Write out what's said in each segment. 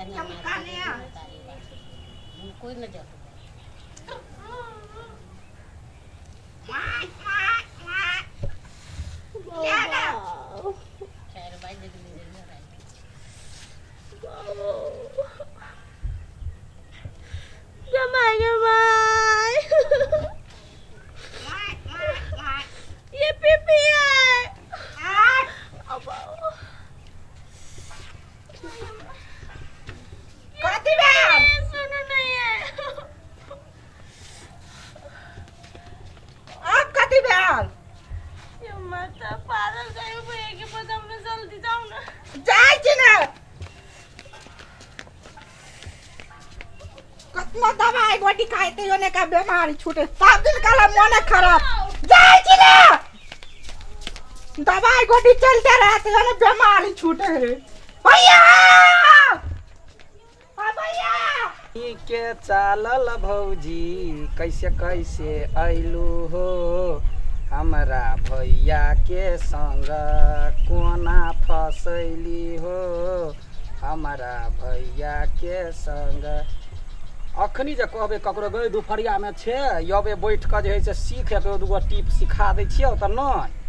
चमकाने कोई न जात चार बजे जमाई जमाई ये पीपी है। कथी भेल? सुनो नहीं है। आप कथी भेल? ये माता पागल गई भैया के पास हमने जल्दी जाओ ना। जाय छी ना। कतना दवाई गोटी खाइते यो ने का बीमारी छूटे सब दिन काला मन खराब जाय छी ना। दवाई गोटी चलते रहते यो ने बीमारी छूटे है। भैया आ भैया ई के चालल भौजी कैसे कैसे अइलू हो हमरा भैया के संग कोना फसैली हो हमरा भैया के संग। अखनी जे कहबे ककरो गई दुपहरिया में छे यबे बैठ के जे है से सीख के दूगो टिप सिखा दै छियौ त नहीं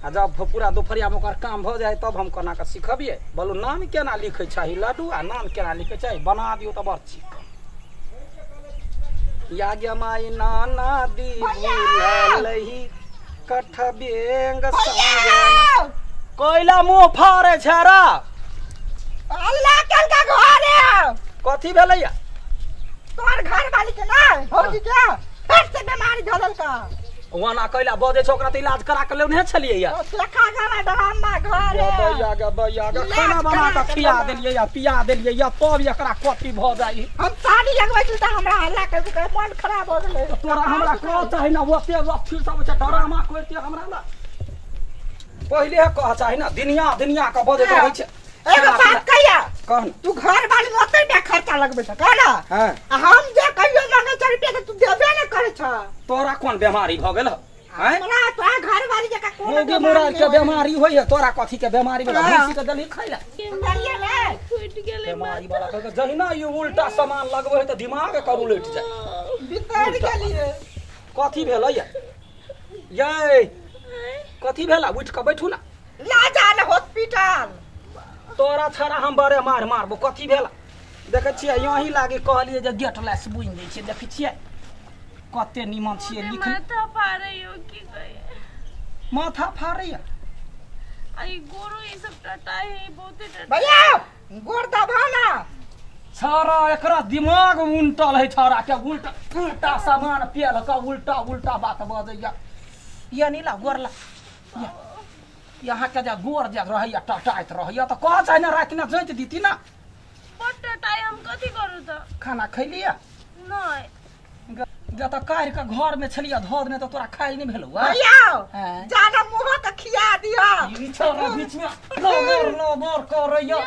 आ जब पूरा दुपहरिया में ओकर काम भ जाए तब हम कोना के सिखबियै। बोलू नाम केना लिखै चाही लड्डू आ नाम केना लिखै चाही बना दियौ त बड़ चिकन। या गे माई नाना दी बुललही कठबेंग संग कोइला मुंह फाड़े छै रा अल्लाह कल का घर है। कथी भेलैया? तोहर घर वाली के ना भौजी के फिर से बीमारी धरल का ओना कैला बजे छै ओकरा त इलाज करा के लेने छलियै या देखा गाना डरामा घर है। भैया गे भैया गे खाना बना के खिया देलियै या पिया देलियै या तब एकरा कथी भ जाइ। हम साड़ी लगबै छी त हमरा हल्ला कर के मन खराब हो गेलै। तोरा हमरा कह चाही ना ओते अथी सब छै डरामा करते हमरा ला पहिले कह चाही ना दुनिया दुनिया के बजे रहै छै। एगो बात कहिया कहन तू घर वाली में ओते रुपया खर्चा लगबै छ कह ना। हां हम जे कहियो मांगे छ रुपया त तू देबे न करै छ। तोरा कोन बीमारी भ गेल हैं? हमरा तो घर वाली जका कोन मोगी मुरार के बीमारी होय है तोरा कथी के बीमारी भेल? भैंसी के दलही खैला सुनलिए ने फूट गेलै बीमारी वाला कह जहिना ई उल्टा सामान लगबै है त दिमाग कर उलट जाय। बिसर गेलिए कथी भेलै यै? कथी भेला? उठ के बैठू ना। ला जा ने हॉस्पिटल। तोरा छड़ा हम बड़े मार मारबो। कथी भेला? देखै छियै यहीं लागे कहलियै जे गेट लैस बुनि दै छियै। देखै छियै कते निमन छियै लिख माथा फाड़ै हो की कहिए माथा फाड़ैया आई गोरो ई सब टटा है बहुते टटा। भैया गोर दबा ना छड़ा एकरा दिमाग उल्टल है छड़ा के उल्टा उल्टा सामान पियल के उल्टा उल्टा बात बजैया। या नीला गोर ला यहाँ के जे गोर जे रहैया टटाइत रहैया त कह चाहे ना राति में जोति दीती ना। बड़ टटाइ हम कथी करू त? खाना खैलिया नहीं ग त काढ़ि के घर में छलिया धऽ देने त तोरा खाइल नहीं भेलौ। भैया जाना मुंह के खिया दिया ई छड़ा बीच में लबर लबर करैया।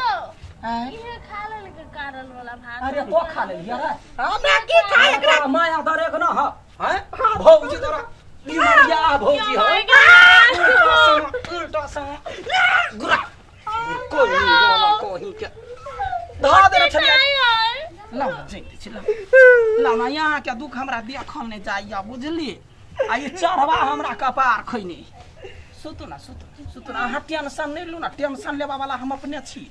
इहे खा लेल के कारण वाला भात। अरे तो खा लेलिया रे हमरा की खाए एकरा माया दरेक न ह हैं भौजी तोरा बीमारिया भौजी ह उल्टा समा गुरा कोई बोला कोही के धा देने छलिया। ला जैते छी ला ला ना यहाँ के दुख हमरा देखल नहीं जाइया बुझली। आ ई चढ़वा हमरा कपार खैने। सुतू ना सुतू सुतू ना अहाँ टेंशन नहीं लू ना टेंशन लेवा वाला हम अपने छी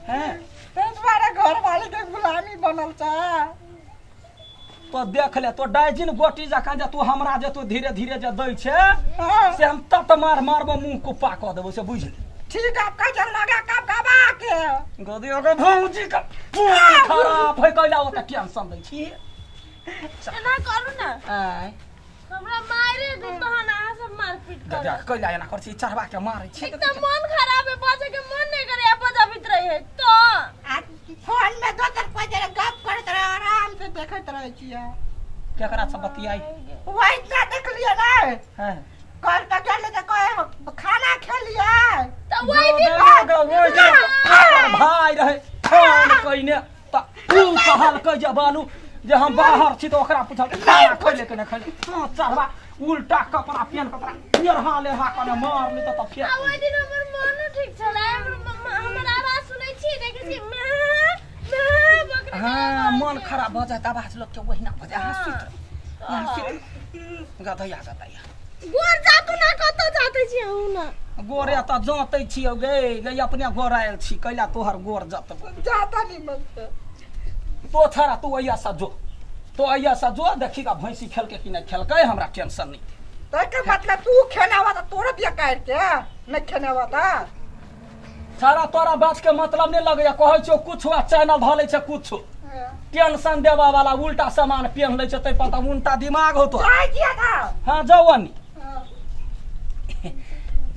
हैं। तुम्हारे घर वाले के गुलामी बनल छ तो देख ले तो डाइजिन गोटी जकाँ जे तू हमरा जे तू धीरे धीरे जे दै छे से हम तत मार मारबो मुंह कुप्पा कऽ देबो से बुझ ले। ठीक आप का चल लगा कब गबा के गदी ओके भौजी का पूरी खराब है कैला ओते टेंशन दै छी। एना करू ना आय हमरा मारे दू तहन अहाँ सब मारपीट करू। देख कैला एना कर छी चढ़वा के मारै छी एकदम मन खराब है बजे के मन नहीं करे बजाबित रहे तो आ फोन में दोसर कोई जरा गप करत रहे आराम से देखत रहे छियै। केकरा से बतियाई? वही ना देखलिए ना। हां कल तक गेल त कहे खाना खेलिए त वही दिन भाई रहे फोन कइने त तू कहल के जे बालू जे हम बाहर छी त ओकरा पूछल खाना खैले के न खैले। हां चढ़वा उल्टा कपड़ा पेन कपड़ा लेरहा लेरहा कने मारली त फेर। आ ओइ दिन हमर मन ठीक छलै हमर आवाज सुनै छी देखै छी पूरा बजत आवाज लोग के ओहिना बजे। अहाँ सुति अहाँ सुति गधैया गधैया गोर जातू ना कतऽ जाते छी अहूँ ना गोरे तऽ जतै छियौ गे गे अपने गोर आयल छी कैला तोहर गोर जतबो जाता नहीं मन से। तो छड़ा तू अइया सा जो तो अइया सा जो देखी का भैंसी खेलके कि नहीं खेलकै हमरा टेंशन नहीं। तो के मतलब तू खेनावा त तोरा बिया काट के नहीं खेनावा त सारा तोरा बात के मतलब नहीं लगैया कहै छौ कुछ आ चैनल धऽ लै छै कुछ टेंशन देवा वाला उल्टा सामान पेन लै छै तै पर उल्टा दिमाग हो तो जाय दिया था। हां जाउ अन्नी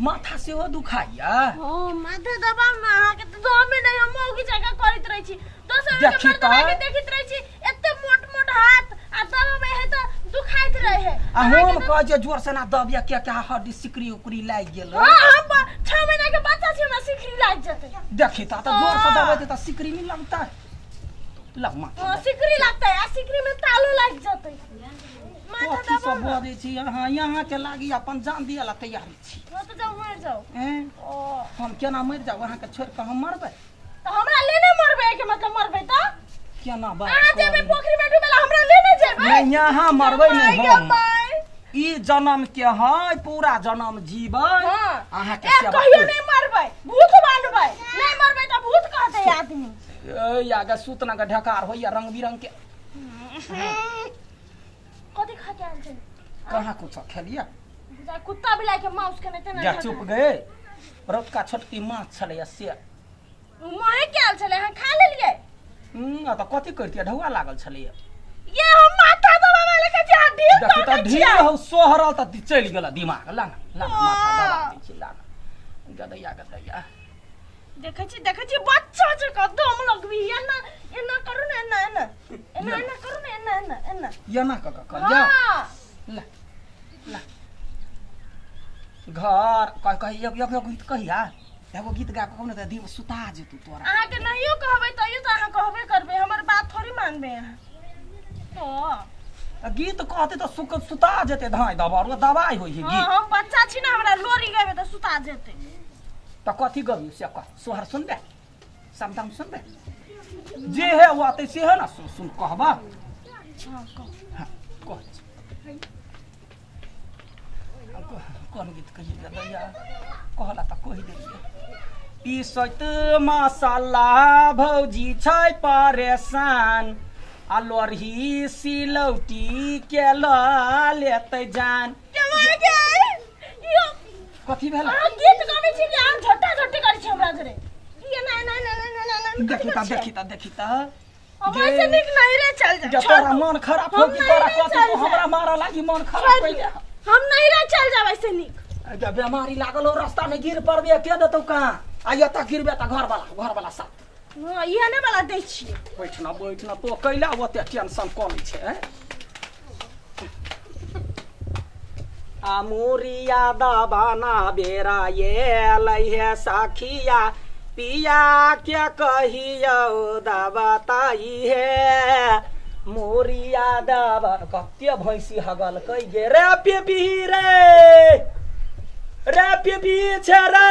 माथा सेहो दुखाइया। हां माथा दबाव ना अहाँ के त दमे नहीं हम मौगी जगह करैत रहै छी दोसर के मर्दबा के देखैत रहै छी एते मोट मोट हाथ आ दबावे है त दुखाइत रहे है। आ हम कह जे जोर से ना दबिया क्या क्या हड्डी सिकरी उकरी लागि गेल। हां हम 6 महीना के बच्चा छी हमरा सिकरी लागि जेतै। देखी त जोर से दबेते त सिकरी नहीं लगता लग माथा। हां सिकरी लगता है आ सिकरी में तालो लागि जेतै। माथा दबा सब बजै छी अहाँ यहाँ के लागि अपन जान दिया ला तैयार छी। हां त जाउ मर जाउ। हैं ओ हम केना मर जाउ अहाँ के छोड़ के हम मरबै त हमरा लेने मरबै के मतलब मरबै त केना बात अहाँ जेबै पोखरी में डूबेला हमरा लेने जेबै नहीं यहाँ मरबै नहीं हम ई जन्म के है पूरा जन्म जीबै। अहाँ के सेवा कहियो नहीं मरबै भूत बनबै नहीं मरबै त भूत कहतै आदमी। ए यागा सुतना के ढकार होइया रंग बिरंग के। कथि खा के आयल छली कहाँ कुछ खेलिया जा कुत्ता बिलाई के माउस के नहीं जा चुप गए रतका छोटकी माछ छलैया से मोहे के आयल छलै अहाँ खा लेलियै। त कथि करतियै ढौआ लागल छलैया ये हम माथा दबावे लगे छी आ ढील देखी त ढील हौ सोहरल त चलि गेल दिमाग लाना लाना माथा दबा दै छी लाना गदैया गदैया देखै छी बच्चा जकाँ दम लगबी एना एना करू ने एना एना एना एना करू ने एना एना एना एना क क कर जा ला ला घर कह कह एक एक गीत कहिया एगो गीत गा के कहू ने त दिव सुता जेतू तोरा। अहाँ के नहियो कहबै तैयो त अहाँ कहबे करबै हमर बात थोड़ी मानबै अहाँ। तो गीत कहते त सुख सुता जेते धाय दबार दवाई होई है गीत। हां हम बच्चा छी ना हमरा लोरी गएबे त सुता जेते। त कथि गबियो से कह सोहर सुनबे समदाम सुनबे जे है वो आते से है ना सुन कहबा। हां कह हां कह कौन गीत कहिए गदैया कहला त कहि देलियै। पीसैत मसाला भौजी छै परेशान आ लोरही सिलौटी के ल लेतै जान। कथी भेल अहाँ गीत गाबै छी कि अहाँ झट्टा झट्टी करै छी हमरा जरे एना एना एना एना एना देखी त देखी त देखी त हम ऐसे नीक नहीं रे चल जा तोरा मन खराब हो कि तोरा कथी तू हमरा मारा लागी मन खराब कइले हम नहीं रे चल जाब ऐसे नीक। जब बीमारी लागल हो रास्ता में गिर पड़बे के देतौ कहाँ आ एतऽ गिरबे त घर वाला साथ। हां इहे ने वाला दै छी बैठना बैठना तो कैला ओते टेंशन कम छै। आ मोरिया दबाना बेरा ये लइहे साखिया पिया के कहियो दबाताई हे मोरिया दबा कते भैंसी हगल कै गे रे पीपी रे रे पीपी छै रे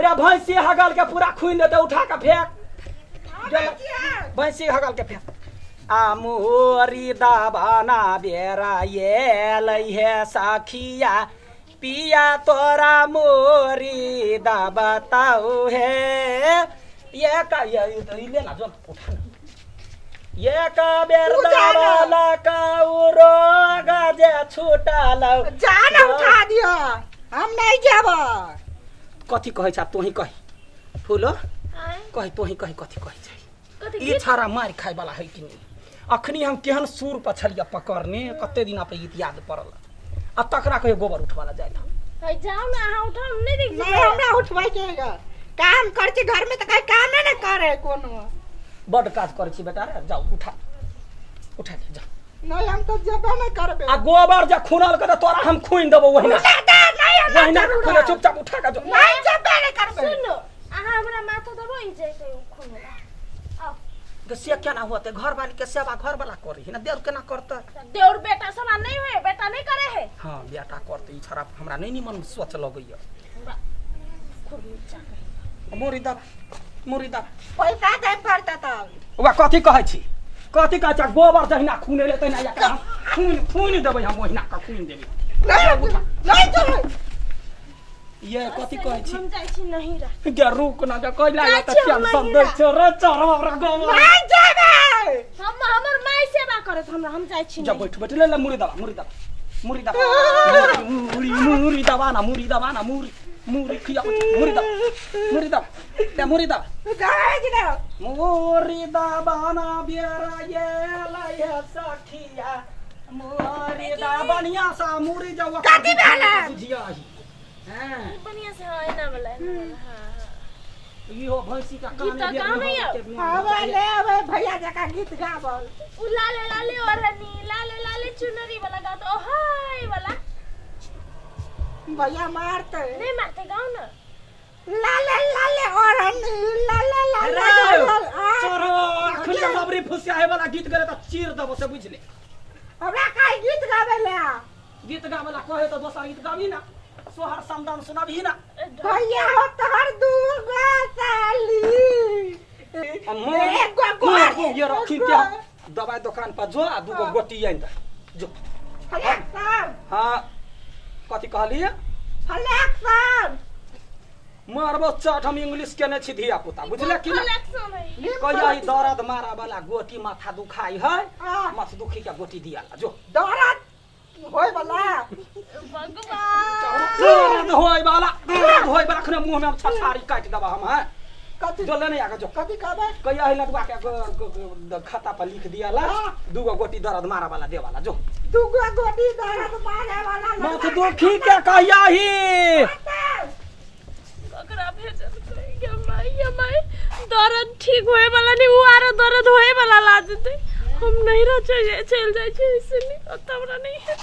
रे भैंसी हगल के पूरा खुइन देते उठा के फेंक भैंसी हगल के फेंक। आ मोरी दबाना बेरा ये लइहे साखिया पिया तोरा मोरी दबाताऊ हे ये का ये ले ना जो उठा ना ये का बेर दबाला का रोग जे छूटल जा ना उठा दिया हम नहीं जाब। कथी कहै छ तोही कही फूलो कही तोही कही कथी कहै छै ई छाड़ा मार खाय वाला है कि नहीं। अखनी हम केहन सूर पर छलिया पकड़ने कते दिन पे गीत याद पड़ल आ तकरा कहियो गोबर उठवाला जाय था। है जाओ ना अहाँ उठाउ नहीं देख नहीं हमरा उठबै के काम कर छी घर में त कहीं काम न करे कोनो बड काज करै छी बेटा रे जाउ उठा उठा दे जा। नहीं हम तो जेबे नहीं करबे आ गोबर जे खुनल के तोरा हम खुइन देबो ओहिना नहीं ओहिना खुने चुपचाप उठा के जो नहीं जेबे नहीं करबे। सुनो अहाँ हमरा माथा देबो ई जैसे खुनला आओ तो से केना होते घर वाली के सेवा घर वाला करी ना देवर केना करते देवर बेटा समान नहीं होए बेटा नहीं करे है। हां बेटा करते ई छड़ा हमरा नहीं निमन सोच लगैया खुरनी चाहे मोरी दा मोरी दा पैसा दे पड़ता तब। ओकरा कथी कहै छी कथी कहै छी गोबर जहिना खून एलै तहिना एकरा हम खून खून देबै हम ओहिना के खून देबै नहीं नहीं जेबै ये कथी कहै छी हम जाइ छी नहीं रा गे रुक ना गे कैला जाइ त छी हम टेंशन नहीं दै रा। छै रे चढ़ रे गोबर नहीं जेबै हम हमर माय सेवा करत हमरा हम जाइ छी जा नहीं। बैठ बैठ ले ले मुरी दबा मुरी दबा मुरी दबा मुरी मुरी दबा ना मुरी दबा ना मुरी मुरी खिया मुरी दबा मुरी दबा ले मुरी दबा जाय छी ना मुरी दबा ना बेरा ये लय सखिया मुरी दबा बढ़िया सा मुरी जब कथी भेलै? बुझिया हां बढ़िया से हां एना वाला एना वाला हां हां इहो भैंसी का गीत कान गाबै यौ। आबै ले आबै भैया जका गीत गाबल उ लाले लाले ओढ़नी लाले लाले चुनरी वाला गाओ तो ओ हाय वाला भैया मारते नहीं मारते गाओ ना लाले लाले ओढ़नी लाले लाले ओढ़नी। चोरो अखन लबरी फुसियाए वाला गीत गेले त चीर देबो से बुझ ले हमरा काहे गीत गाबै ले गीत गावेला कहे त दोसर गीत गाबी ना सोहर समदान सुनाबी ना भैया हो तोहर दूगो साली एगो गोर ये रखी क्या दवाई दुकान पर जो आ दूगो गोटी आइन दे जो फलेक्सन हां कथी कहलिए फलेक्सन मारबो चट हम इंग्लिश केने छी धिया पुता बुझले कि ना कलेक्शन है कहिया ई दर्द मारा वाला गोटी माथा दुखाई है हाँ। माथा दुखी के गोटी दियाला जो दर्द होय वाला भगवान दर्द होय वाला दर्द होय वाला अखने मुंह में हम छछारी काटि देबा हम हैं कथी जो लेने आके जो कथी कहबै कहिया ही लडुआ के खाता पर लिख दियाला हाँ। दूगो गोटी दर्द मारा वाला देवाला जो दूगो गोटी दर्द मारे वाला माथ दुखी के कहिया ही ओकरा भेजल के माई या माई दर्द ठीक होए वाला नहीं उ आरो दर्द होए वाला ला देते हम नहीं रह चल जाए छी इसलिए ओत हमरा नहीं है।